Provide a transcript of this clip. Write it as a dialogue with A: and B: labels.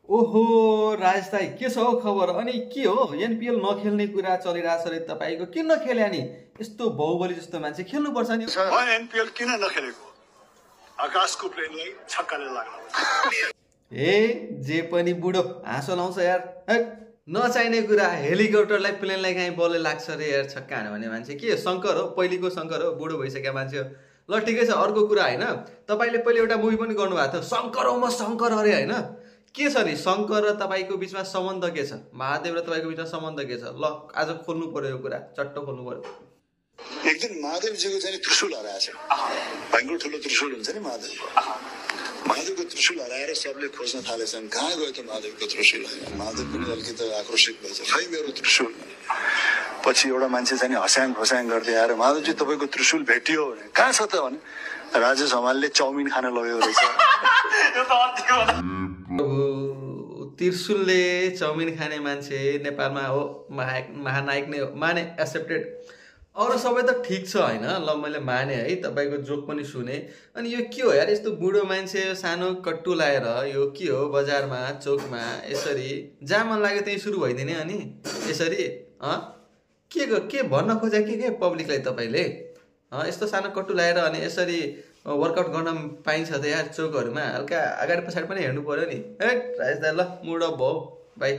A: ओहो राज दाई के छ हौ खबर? अनि के हो एनपिएल नखेल्ने कुरा चलिरहेछ रे तपाईँको? किन नखेले नि? यस्तो बाहुबली जस्तो मान्छे खेल्नुपर्छ नि।
B: म एनपिएल किन नखेलेको? आकाशको प्लेनलाई छक्काले लाग्ला।
A: ए जे पनि बुढो हाँसो लाउँछ यार। नचाहिने कुरा हेलिकप्टरलाई प्लेनलाई कहीँ बलले लाग्छ रे यार, छक्का हान्यो भने मान्छे। के शङ्कर हो? पहिलेको शङ्कर हो? बुढो भइसक्यो मान्छे हो। ल ठिकै छ, अर्को कुरा होइन, तपाईँले पहिले एउटा मुभी पनि गर्नुभएको थियो, शङ्कर हो म शङ्कर अरे होइन? के छ नि शङ्कर र तपाईँको बिचमा सम्बन्ध के छ? महादेव र तपाईँको बिचमा सम्बन्ध के छ? ल आज खोल्नु पर्यो यो कुरा, चट्ट खोल्नु पर्यो।
B: एक दिन महादेवजीको चाहिँ त्रिशूल हराएछ। भयङ्कर ठुलो त्रिशूल हुन्छ नि महादेवको। महादेवको त्रिशूल हराएर सबले खोज्न थालेछन्, कहाँ गयो त महादेवको त्रिशूल? महादेव पनि अलिकति आक्रोशित भएछ, खै मेरो त्रिशूल। पछि एउटा मान्छे चाहिँ हस्याङ खोस्याङ गर्दै आएर महादेवजी तपाईँको त्रिशूल भेटियो भने कहाँ छ त भने राजेश हमालले चाउमिन खान लग्यो रहेछ।
A: त्रिशूलले चाउमिन खाने मान्छे नेपालमा हो महानायक नै हो, माने एक्सेप्टेड। अरू सबै त ठिक छ होइन, ल मैले माने है, तपाईँको जोक पनि सुने। अनि यो के हो यार, यस्तो बुढो मान्छे सानो कट्टु लाएर यो के हो बजारमा चोकमा यसरी जहाँ मन लाग्यो त्यहीँ सुरु भइदिने? अनि यसरी के भन्न खोजे के पब्लिकलाई तपाईँले? यस्तो सानो कट्टु लाएर अनि यसरी वर्कआउट गर्न पाइन्छ त यार चोकहरूमा? हल्का अगाडि पछाडि पनि हेर्नु पर्यो नि। राज दाइ ल मुड अफ भयो, बाई।